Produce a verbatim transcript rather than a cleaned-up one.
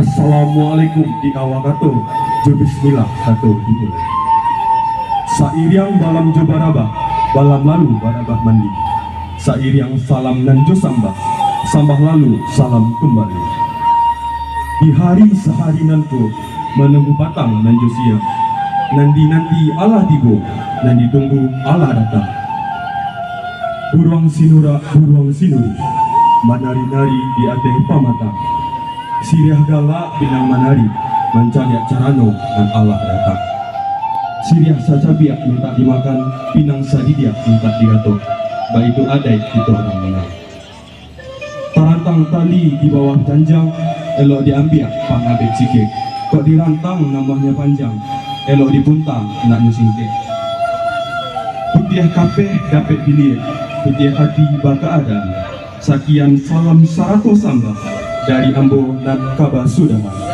Assalamualaikum di awal kato, jo bismillah kato dimulai. Sairiang balam jo barabah, balam lalu barabah mandi. Sairiang salam nan jo sambah, sambah lalu salam kumbali. Di hari sahari nan ko, manunggu patang nan jo siang. Nanti-nanti alah tibo, nan ditunggu alah datang. Buruang sinurak, buruang sinuruik, manari-nari di ateh pamatang. Siriah galak pinang manari, mancaliak carano nan alah datang. Siriah sacabiak mintak dimakan, pinang sadidiak mintak digatok. Baitu adaik kito urang Minang. Tarantang tali di bawah janjang, elok diambiak pangabek sikek. Kok dirantang nambahnya panjang, elok dipuntang naknyo singkek. Putiah kapeh dapek diliek, putiah hati bakaadaan. Sakian salam sarato sambah dari ambo nan ka basudahan.